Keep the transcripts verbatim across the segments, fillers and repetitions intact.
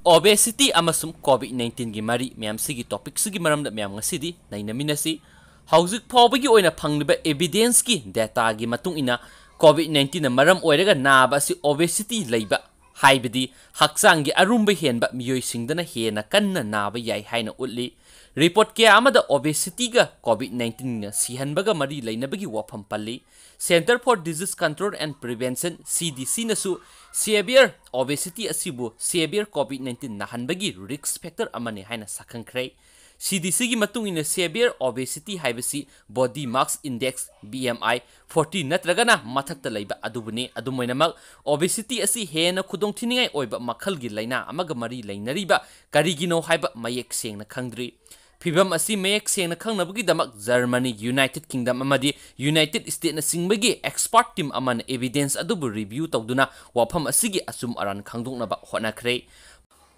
Obesity ꯑꯃꯁꯨꯡ COVID nineteen ꯒꯤ ꯃꯔꯤ ꯃꯌꯥꯝꯁꯤꯒꯤ topic ꯁꯤꯒꯤ ꯃꯔꯝꯗ ꯃꯌꯥꯝ ꯉꯁꯤꯗꯤ ꯅꯩꯅꯃꯤꯟꯅꯁꯤ꯫ ꯍꯧꯖꯤꯛ ꯐꯥꯎꯕꯒꯤ ꯑꯣꯏꯅ ꯐꯪꯂꯤꯕ evidence ꯀꯤ data ꯒꯤ ꯃꯇꯨꯡ ꯏꯟꯅ COVID nineteen ꯅ ꯃꯔꯝ ꯑꯣꯏꯔꯒ ꯅꯥꯕ ꯑꯁꯤ obesity ꯂꯩꯕ, ꯍꯥꯏꯕꯗꯤ ꯍꯛꯆꯥꯡꯒꯤ ꯑꯔꯨꯝꯕ ꯍꯦꯟꯕ ꯃꯤꯑꯣꯏꯁꯤꯡꯗꯅ ꯍꯦꯟꯅ ꯀꯟꯅ ꯅꯥꯕ ꯌꯥꯏ ꯍꯥꯏꯅ ꯎꯠꯂꯤ꯫ Report ꯀꯌꯥ ꯑꯃꯗ obesity ꯒ COVID nineteen ꯅ ꯁꯤꯍꯟꯕꯒ ꯃꯔꯤ ꯂꯩꯅꯕꯒꯤ ꯋꯥꯐꯝ ꯄꯜꯂꯤ꯫ Center for Disease Control and Prevention, C D C ꯅꯁꯨ severe obesity ꯑꯁꯤꯕꯨ severe COVID nineteen ꯅꯥꯍꯟꯕꯒꯤ risk factor ꯑꯃꯅꯤ ꯍꯥꯏꯅ ꯁꯛꯈꯪꯈ꯭ꯔꯦ꯫ C D C ꯒꯤ ꯃꯇꯨꯡ ꯏꯟꯅ severe obesity ꯍꯥꯏꯕꯁꯤ body mass index, B M I, forty ꯅꯠꯇ꯭ꯔꯒꯅ ꯃꯊꯛꯇ ꯂꯩꯕ ꯑꯗꯨꯕꯨꯅꯤ꯫ ꯑꯗꯨꯝ ꯑꯣꯏꯅꯃꯛ, obesity ꯑꯁꯤ ꯍꯦꯟꯅ ꯈꯨꯗꯣꯡꯊꯤꯅꯤꯡꯉꯥꯏ ꯑꯣꯏꯕ ꯃꯈꯜꯒꯤ ꯂꯥꯏꯅꯥ ꯑꯃꯒ ꯃꯔꯤ ꯂꯩꯅꯔꯤꯕ ꯀꯔꯤꯒꯤꯅꯣ ꯍꯥꯏꯕ ꯃꯌꯦꯛ ꯁꯦꯡꯅ ꯈꯪꯗ꯭ꯔꯤ꯫ ꯐꯤꯚꯝ ꯑꯁꯤ ꯃꯌꯦꯛ ꯁꯦꯡꯅ ꯈꯪꯅꯕꯒꯤꯗꯃꯛ Germany, United Kingdom ꯑꯃꯗꯤ United States ꯅꯆꯤꯡꯕꯒꯤ expert team ꯑꯃꯅ evidence ꯑꯗꯨꯕꯨ review ꯇꯧꯗꯨꯅ ꯋꯥꯐꯝ ꯑꯁꯤꯒꯤ ꯑꯆꯨꯝ ꯑꯔꯥꯟ ꯈꯪꯗꯣꯛꯅꯕ ꯍꯣꯠꯅꯈ꯭ꯔꯦ꯫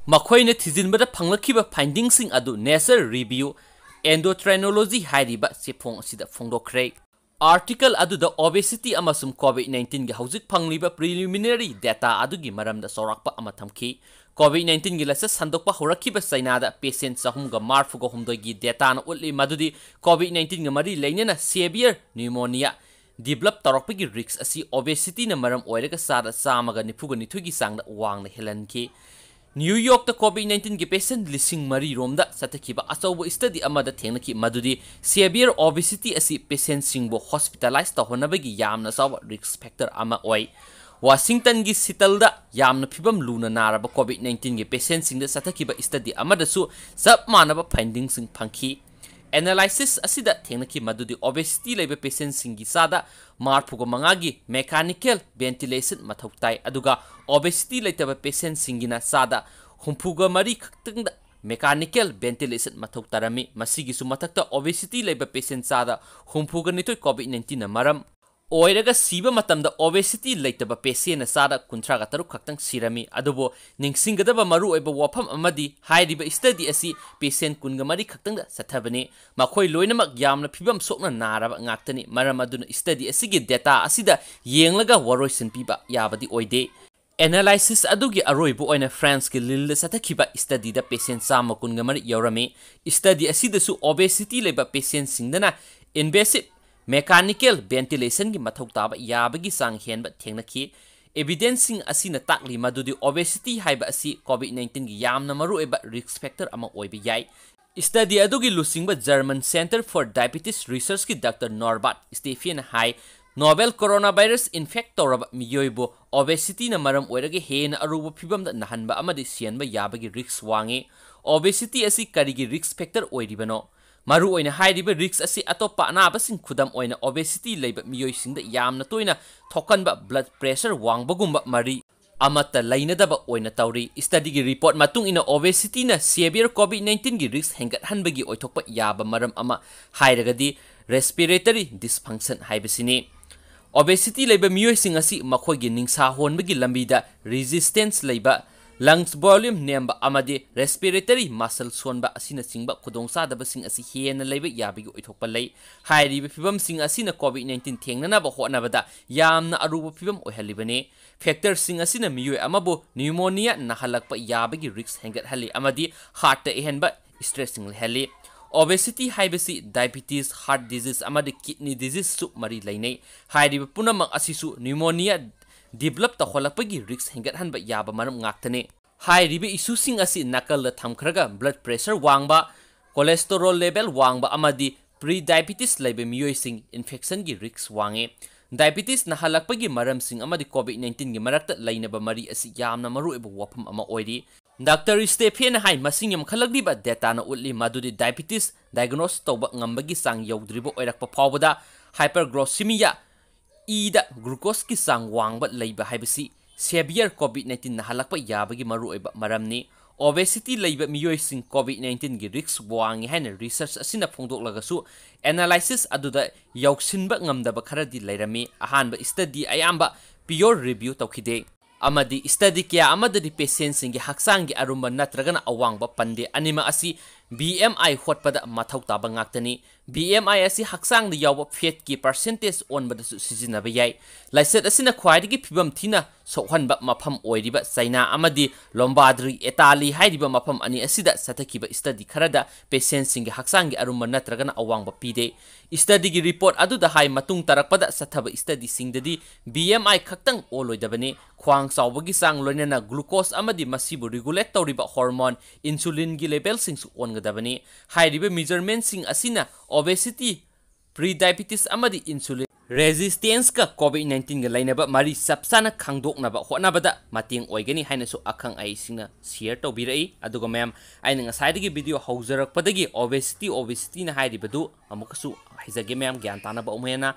ꯃꯈꯣꯏꯅ ꯊꯤꯖꯤꯟꯕꯗ ꯐꯪꯂꯛꯈꯤꯕ finding ꯁꯤꯡ ꯑꯗꯨ Nature Review Endocrinology ꯍꯥꯏꯔꯤꯕ ꯆꯦꯐꯣꯡ ꯑꯁꯤꯗ ꯐꯣꯡꯗꯣꯛꯈ꯭ꯔꯦ꯫ Article ꯑꯗꯨꯗ obesity ꯑꯃꯁꯨꯡ COVID nineteen ꯒꯤ ꯍꯧꯖꯤꯛ ꯐꯪꯂꯤꯕ preliminary data ꯑꯗꯨꯒꯤ ꯃꯔꯝꯗ ꯆꯥꯎꯔꯥꯛꯄ ꯑꯃ ꯊꯝꯈꯤ꯫ COVID nineteen ꯒꯤ ꯂꯥꯏꯆꯠ ꯁꯟꯗꯣꯛꯄ ꯍꯧꯔꯛꯈꯤꯕ ꯆꯩꯅꯥꯗ patient ꯆꯍꯨꯝꯒ ꯃꯔꯤꯐꯨꯒ ꯍꯨꯝꯗꯣꯏꯒꯤ data ꯅ ꯎꯠꯂꯤ ꯃꯗꯨꯗꯤ COVID nineteen ꯒ ꯃꯔꯤ ꯂꯩꯅꯅ severe pneumonia develop ꯇꯧꯔꯛꯄꯒꯤ risk ꯑꯁꯤ obesity ꯅ ꯃꯔꯝ ꯑꯣꯏꯔꯒ ꯆꯥꯗ ꯆꯥꯝꯃꯒ ꯅꯤꯐꯨꯒ ꯅꯤꯊꯣꯏꯒꯤ ꯆꯥꯡꯗ ꯋꯥꯡꯅ ꯍꯦꯜꯍꯟꯈꯤ꯫ New York ꯇ COVID nineteen ꯒꯤ patient ꯂꯤꯁꯤꯡ ꯃꯔꯤ ꯔꯣꯝꯗ ꯆꯠꯊꯈꯤꯕ ꯑꯆꯧꯕ study ꯑꯃꯗ ꯊꯦꯡꯅꯈꯤ ꯃꯗꯨꯗꯤ severe obesity ꯑꯁꯤ patient ꯁꯤꯡꯕꯨ hospitalize ꯇꯧꯍꯟꯅꯕꯒꯤ ꯌꯥꯝꯅ ꯆꯥꯎꯕ risk factor ꯑꯃ ꯑꯣꯏ꯫ Washington ꯒꯤ Seattle ꯗ ꯌꯥꯝꯅ ꯐꯤꯚꯝ ꯂꯨꯅ ꯅꯥꯔꯕ COVID nineteen ꯒꯤ patient ꯁꯤꯡꯗ ꯆꯠꯊꯈꯤꯕ study ꯑꯃꯗꯁꯨ ꯆꯞ ꯃꯥꯟꯅꯕ finding ꯁꯤꯡ ꯐꯪꯈꯤ꯫ Analysis ꯑꯁꯤꯗ ꯊꯦꯡꯅꯈꯤ ꯃꯗꯨꯗꯤ obesity ꯂꯩꯕ patient ꯁꯤꯡꯒꯤ ꯆꯥꯗ ꯃꯔꯤꯐꯨꯒ ꯃꯉꯥꯒꯤ mechanical ventilation ꯃꯊꯧ ꯇꯥꯏ, ꯑꯗꯨꯒ obesity ꯂꯩꯇꯕ patient ꯁꯤꯡꯒꯤꯅ ꯆꯥꯗ ꯍꯨꯝꯐꯨꯒ ꯃꯔꯤ ꯈꯛꯇꯪꯗ mechanical ventilation ꯃꯊꯧ ꯇꯥꯔꯝꯃꯤ꯫ ꯃꯁꯤꯒꯤꯁꯨ ꯃꯊꯛꯇ, obesity ꯂꯩꯕ patient ꯆꯥꯗ ꯍꯨꯝꯐꯨꯒ ꯅꯤꯊꯣꯏ COVID nineteen ꯅ ꯃꯔꯝ ꯑꯣꯏꯔꯒ ꯁꯤꯕ ꯃꯇꯝꯗ obesity ꯂꯩꯇꯕ patient ꯅ ꯆꯥꯗ ꯀꯨꯟꯊ꯭ꯔꯥꯒ ꯇꯔꯨꯛ ꯈꯛꯇꯪ ꯁꯤꯔꯝꯃꯤ꯫ ꯑꯗꯨꯕꯨ ꯅꯤꯡꯁꯤꯡꯒꯗꯕ ꯃꯔꯨꯑꯣꯏꯕ ꯋꯥꯐꯝ ꯑꯃꯗꯤ, ꯍꯥꯏꯔꯤꯕ study ꯑꯁꯤ patient ꯀꯨꯟꯒ ꯃꯔꯤ ꯈꯛꯇꯪꯗ ꯆꯠꯊꯕꯅꯤ꯫ ꯃꯈꯣꯏ ꯂꯣꯏꯅꯃꯛ ꯌꯥꯝꯅ ꯐꯤꯚꯝ ꯁꯣꯛꯅ ꯅꯥꯔꯕ ꯉꯥꯛꯇꯅꯤ꯫ ꯃꯔꯝ ꯑꯗꯨꯅ study ꯑꯁꯤꯒꯤ data ꯑꯁꯤꯗ ꯌꯦꯡꯂꯒ ꯋꯥꯔꯣꯏꯁꯤꯟ ꯄꯤꯕ ꯌꯥꯕꯗꯤ ꯑꯣꯏꯗꯦ꯫ Analysis ꯑꯗꯨꯒꯤ ꯑꯔꯣꯏꯕ ꯑꯣꯏꯅ Franceꯀꯤ Lille ꯆꯠꯊꯈꯤꯕ studyꯗ patient ꯆꯥꯝꯃ ꯀꯨꯟꯒ ꯃꯔꯤ ꯌꯥꯎꯔꯝꯃꯤ꯫ Study ꯑꯁꯤꯗꯁꯨ obesity ꯂꯩꯕ patientꯁꯤꯡꯗꯅ invasive mechanical ventilationꯒꯤ ꯃꯊꯧ ꯇꯥꯕ ꯌꯥꯕꯒꯤ ꯆꯥꯡ ꯍꯦꯟꯕ ꯊꯦꯡꯅꯈꯤ꯫ Evidenceꯁꯤꯡ ꯑꯁꯤꯅ ꯇꯥꯛꯂꯤ ꯃꯗꯨꯗꯤ obesity ꯍꯥꯏꯕ ꯑꯁꯤ COVID nineteen ꯒꯤ ꯌꯥꯝꯅ ꯃꯔꯨꯑꯣꯏꯕ risk factor ꯑꯃ ꯑꯣꯏꯕ ꯌꯥꯏ꯫ Study ꯑꯗꯨꯒꯤ ꯂꯨꯆꯤꯡꯕ German Center for Diabetes Researchꯀꯤ Doctor Norbert Stephan high, novel coronavirus infect ꯇꯧꯔꯕ ꯃꯤꯑꯣꯏꯕꯨ obesityꯅ ꯃꯔꯝ ꯑꯣꯏꯔꯒ ꯍꯦꯟꯅ ꯑꯔꯨꯕ ꯐꯤꯚꯝꯗ ꯅꯥꯍꯟꯕ ꯑꯃꯗꯤ ꯁꯤꯍꯟꯕ ꯌꯥꯕꯒꯤ risk ꯋꯥꯡꯉꯤ꯫ Obesity ꯑꯁꯤ ꯀꯔꯤꯒꯤ risk factor ꯑꯣꯏꯔꯤꯕꯅꯣ? ꯃꯔꯨꯑꯣꯏꯅ ꯍꯥꯏꯔꯤꯕ risk ꯑꯁꯤ ꯑꯇꯣꯞꯄ ꯑꯅꯥꯕꯁꯤꯡ, ꯈꯨꯗꯝ ꯑꯣꯏꯅ obesity ꯂꯩꯕ ꯃꯤꯑꯣꯏꯁꯤꯡꯗ ꯌꯥꯝꯅ ꯇꯣꯏꯅ ꯊꯣꯛꯍꯟꯕ blood pressure ꯋꯥꯡꯕꯒꯨꯝꯕ, ꯃꯔꯤ ꯑꯃꯠꯇ ꯂꯩꯅꯗꯕ ꯑꯣꯏꯅ ꯇꯧꯔꯤ꯫ Studyꯒꯤ report ꯃꯇꯨꯡ ꯏꯟꯅ, obesityꯅ severe COVID nineteenꯒꯤ risk ꯍꯦꯟꯒꯠꯍꯟꯕꯒꯤ ꯑꯣꯏꯊꯣꯛꯄ ꯌꯥꯕ ꯃꯔꯝ ꯑꯃ ꯍꯥꯏꯔꯒꯗꯤ respiratory dysfunction ꯍꯥꯏꯕꯁꯤꯅꯤ꯫ Obesity ꯂꯩꯕ ꯃꯤꯑꯣꯏꯁꯤꯡ ꯑꯁꯤ ꯃꯈꯣꯏꯒꯤ ꯅꯤꯡꯁꯥ ꯍꯣꯟꯕꯒꯤ ꯂꯝꯕꯤꯗ resistance ꯂꯩꯕ, lungs volume ꯅꯦꯝꯕ ꯑꯃꯗꯤ respiratory muscle ꯁꯣꯟꯕ ꯑꯁꯤꯅꯆꯤꯡꯕ ꯈꯨꯗꯣꯡꯆꯥꯗꯕꯁꯤꯡ ꯑꯁꯤ ꯍꯦꯟꯅ ꯂꯩꯕ ꯌꯥꯕꯒꯤ ꯑꯣꯏꯊꯣꯛꯄ ꯂꯩ꯫ ꯍꯥꯏꯔꯤꯕ ꯐꯤꯚꯝꯁꯤꯡ ꯑꯁꯤꯅ COVID nineteen ꯊꯦꯡꯅꯅꯕ ꯍꯣꯠꯅꯕꯗ ꯌꯥꯝꯅ ꯑꯔꯨꯕ ꯐꯤꯚꯝ ꯑꯣꯏꯍꯜꯂꯤꯕꯅꯤ꯫ Factorꯁꯤꯡ ꯑꯁꯤꯅ ꯃꯤꯑꯣꯏ ꯑꯃꯕꯨ pneumonia ꯅꯥꯍꯜꯂꯛꯄ ꯌꯥꯕꯒꯤ risk ꯍꯦꯟꯒꯠꯍꯜꯂꯤ ꯑꯃꯗꯤ heartꯇ ꯑꯍꯦꯟꯕ stressꯁꯤꯡ ꯂꯩꯍꯜꯂꯤ꯫ Obesity ꯍꯥꯏꯕꯁꯤ diabetes, heart disease ꯑꯃꯗꯤ kidney diseaseꯁꯨ ꯃꯔꯤ ꯂꯩꯅꯩ꯫ ꯍꯥꯏꯔꯤꯕ ꯄꯨꯝꯅꯃꯛ ꯑꯁꯤꯁꯨ pneumonia develop ꯇꯧꯍꯜꯂꯛꯄꯒꯤ risk ꯍꯦꯟꯒꯠꯍꯟꯕ ꯌꯥꯕ ꯃꯔꯝ ꯉꯥꯛꯇꯅꯤ꯫ ꯍꯥꯏꯔꯤꯕ issueꯁꯤꯡ ꯑꯁꯤ ꯅꯥꯀꯜꯗ ꯊꯝꯈ꯭ꯔꯒ, blood pressure ꯋꯥꯡꯕ, cholesterol level ꯋꯥꯡꯕ ꯑꯃꯗꯤ pre diabetes ꯂꯩꯕ ꯃꯤꯑꯣꯏꯁꯤꯡ infectionꯒꯤ risk ꯋꯥꯡꯉꯤ꯫ Diabetes ꯅꯥꯍꯜꯂꯛꯄꯒꯤ ꯃꯔꯝꯁꯤꯡ ꯑꯃꯗꯤ COVID nineteenꯒꯤ ꯃꯔꯛꯇ ꯂꯩꯅꯕ ꯃꯔꯤ ꯑꯁꯤ ꯌꯥꯝꯅ ꯃꯔꯨꯑꯣꯏꯕ ꯋꯥꯐꯝ ꯑꯃ ꯑꯣꯏꯔꯤ꯫ Doctor Stephanꯅ ꯍꯥꯏ, ꯃꯁꯤꯡ ꯌꯥꯝꯈꯠꯂꯛꯂꯤꯕ dataꯅ ꯎꯠꯂꯤ ꯃꯗꯨꯗꯤ diabetes diagnose ꯇꯧꯕ ꯉꯝꯕꯒꯤ ꯆꯥꯡ ꯌꯧꯗ꯭ꯔꯤꯕ ꯑꯣꯏꯔꯛꯄ ꯐꯥꯎꯕꯗ hyperglycemia, ꯏꯗ glucoseꯀꯤ ꯆꯥꯡ ꯋꯥꯡꯕ ꯂꯩꯕ ꯍꯥꯏꯕꯁꯤ severe COVID nineteen ꯅꯥꯍꯜꯂꯛꯄ ꯌꯥꯕꯒꯤ ꯃꯔꯨꯑꯣꯏꯕ ꯃꯔꯝꯅꯤ꯫ Obesity ꯂꯩꯕ ꯃꯤꯑꯣꯏꯁꯤꯡ COVID nineteenꯒꯤ risk ꯋꯥꯡꯉꯤ ꯍꯥꯏꯅ research ꯑꯁꯤꯅ ꯐꯣꯡꯗꯣꯛꯂꯒꯁꯨ, analysis ꯑꯗꯨꯗ ꯌꯥꯎꯁꯤꯟꯕ ꯉꯝꯗꯕ ꯈꯔꯗꯤ ꯂꯩꯔꯝꯃꯤ꯫ ꯑꯍꯥꯟꯕ study ꯑꯌꯥꯝꯕ peer review ꯇꯧꯈꯤꯗꯦ, ꯑꯃꯗꯤ study ꯀꯌꯥ ꯑꯃꯗꯗꯤ patientꯁꯤꯡꯒꯤ ꯍꯛꯆꯥꯡꯒꯤ ꯑꯔꯨꯝꯕ ꯅꯠꯇ꯭ꯔꯒꯅ ꯑꯋꯥꯡꯕ ꯄꯟꯗꯦ꯫ ꯑꯅꯤꯃꯛ ꯑꯁꯤ BMI ꯍꯣꯠꯄꯗ ꯃꯊꯧ ꯇꯥꯕ ꯉꯥꯛꯇꯅꯤ꯫ BMI ꯑꯁꯤ ꯍꯛꯆꯥꯡꯗ ꯌꯥꯎꯕ ꯐꯦꯠꯀꯤ ꯄꯥꯔꯁꯦꯟꯇꯦꯖ ꯑꯣꯟꯕꯗꯁꯨ ꯁꯤꯖꯤꯟꯅꯕ ꯌꯥꯏ꯫ ꯂꯥꯏꯆꯠ ꯑꯁꯤꯅ ꯈ꯭ꯋꯥꯏꯗꯒꯤ ꯐꯤꯕꯝ ꯊꯤꯅ ꯁꯣꯛꯍꯟꯕ ꯃꯐꯝ ꯑꯣꯏꯔꯤꯕ ꯆꯩꯅꯥ ꯑꯃꯗꯤ ꯂꯣꯝꯕꯥꯔꯗꯔꯤ ꯏꯇꯥꯂꯤ ꯍꯥꯏꯔꯤꯕ ꯃꯐꯝ ꯑꯅꯤ ꯑꯁꯤꯗ ꯆꯠꯊꯈꯤꯕ ꯁ꯭ꯇꯗꯤ ꯈꯔꯗ ꯄꯦꯁꯦꯟꯁꯤꯡꯒꯤ ꯍꯛꯆꯥꯡꯒꯤ ꯑꯔꯨꯝꯕ ꯅꯠꯇ꯭ꯔꯒꯅ ꯑꯋꯥꯡꯕ ꯄꯤꯗꯦ꯫ ꯁ꯭ꯇꯗꯤꯒꯤ ꯔꯤꯄꯣꯔꯠ ꯑꯗꯨꯗ ꯍꯥꯏ, ꯃꯇꯨꯡ ꯇꯥꯔꯛꯄꯗ ꯆꯠꯊꯕ ꯁ꯭ꯇꯗꯤꯁꯤꯡꯗꯗꯤ BMI ꯈꯛꯇꯪ ꯑꯣꯜꯂꯣꯏꯗꯕꯅꯤ, ꯈ꯭ꯋꯥꯡ ꯆꯥꯎꯕꯒꯤ ꯆꯥꯡ, ꯂꯣꯏꯅꯅ ꯒ꯭ꯂꯨꯀꯣꯁ ꯑꯃꯗꯤ ꯃꯁꯤꯕꯨ ꯔꯤꯒꯨꯂꯦꯠ ꯇꯧꯔꯤꯕ ꯍꯣꯔꯃꯣꯟ ꯏꯟꯁꯨꯂꯤꯟꯒꯤ ꯂꯦꯚꯦꯜꯁꯤꯡꯁꯨ ꯑꯣꯟꯒꯗꯕꯅꯤ꯫ ꯍꯥꯏꯔꯤꯕ ꯃꯤꯖꯔꯃꯦꯟꯁꯤꯡ ꯑꯁꯤꯅ ꯑꯣꯕꯦꯁꯤꯇꯤ, ꯄ꯭ꯔꯤ ꯗꯥꯏꯕꯤꯇꯤꯁ ꯑꯃꯗꯤ ꯏꯟꯁꯨꯂꯤꯟ ꯔꯦꯖꯤꯁꯇꯦꯟꯁꯀ COVID nineteen ꯒ ꯂꯩꯅꯕ ꯃꯔꯤ ꯆꯞ ꯆꯥꯅ ꯈꯪꯗꯣꯛꯅꯕ ꯍꯣꯠꯅꯕꯗ ꯃꯇꯦꯡ ꯑꯣꯏꯒꯅꯤ ꯍꯥꯏꯅꯁꯨ ꯑꯈꯪ ꯑꯍꯩꯁꯤꯡꯅ ꯁꯤꯌꯔ ꯇꯧꯕꯤꯔꯛꯏ꯫ ꯑꯗꯨꯒ ꯃꯌꯥꯝ, ꯑꯩꯅ ꯉꯁꯥꯏꯗꯒꯤ ꯚꯤꯗꯤꯑꯣ ꯍꯧꯖꯔꯛꯄꯗꯒꯤ ꯑꯣꯕꯦꯁꯤꯇꯤ, ꯑꯣꯕꯦꯁꯤꯇꯤꯅ ꯍꯥꯏꯔꯤꯕꯗꯨ ꯑꯃꯨꯛꯀꯁꯨ ꯍꯥꯏꯖꯒꯦ ꯃꯌꯥꯝ, ꯒ꯭ꯌꯥꯟ ꯇꯥꯅꯕ ꯑꯃꯨꯛ ꯍꯦꯟꯅ꯫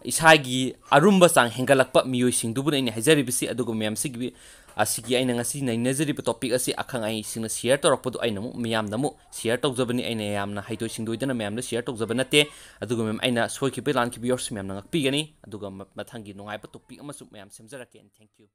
ꯏꯁꯥꯒꯤ ꯑꯔꯨꯝꯕ ꯆꯥꯡ ꯍꯦꯟꯒꯠꯂꯛꯄ ꯃꯤꯑꯣꯏꯁꯤꯡꯗꯨꯕꯨꯅ ꯑꯩꯅ ꯍꯥꯏꯖꯔꯤꯕꯁꯤ꯫ ꯑꯗꯨꯒ ꯃꯌꯥꯝꯁꯤꯒꯤ, ꯑꯁꯤꯒꯤ ꯑꯩꯅ ꯉꯁꯤ ꯅꯩꯅꯖꯔꯤꯕ ꯇꯣꯄꯤꯛ ꯑꯁꯤ ꯑꯈꯪ ꯑꯍꯩꯁꯤꯡꯅ ꯁꯤꯌꯔ ꯇꯧꯔꯛꯄꯗꯨ ꯑꯩꯅ ꯑꯃꯨꯛ ꯃꯤꯌꯥꯝꯗ ꯑꯃꯨꯛ ꯁꯤꯌꯔ ꯇꯧꯖꯕꯅꯤ꯫ ꯑꯩꯅ ꯌꯥꯝꯅ ꯍꯩꯊꯣꯏ ꯁꯤꯡꯊꯣꯏꯗꯅ ꯃꯌꯥꯝꯗ ꯁꯤꯌꯔ ꯇꯧꯖꯕ ꯅꯠꯇꯦ꯫ ꯑꯗꯨꯒ ꯃꯌꯥꯝ, ꯑꯩꯅ ꯁꯣꯏꯈꯤꯕ ꯂꯥꯟꯈꯤꯕ ꯌꯥꯎꯔꯁꯨ ꯃꯌꯥꯝꯅ ꯉꯥꯛꯄꯤꯒꯅꯤ꯫ ꯑꯗꯨꯒ ꯃ-, ꯃꯊꯪꯒꯤ ꯅꯨꯡꯉꯥꯏꯕ ꯇꯣꯄꯤꯛ ꯑꯃꯁꯨ ꯃꯌꯥꯝ ꯁꯦꯝꯖꯔꯛꯀꯦ꯫ Thank you꯫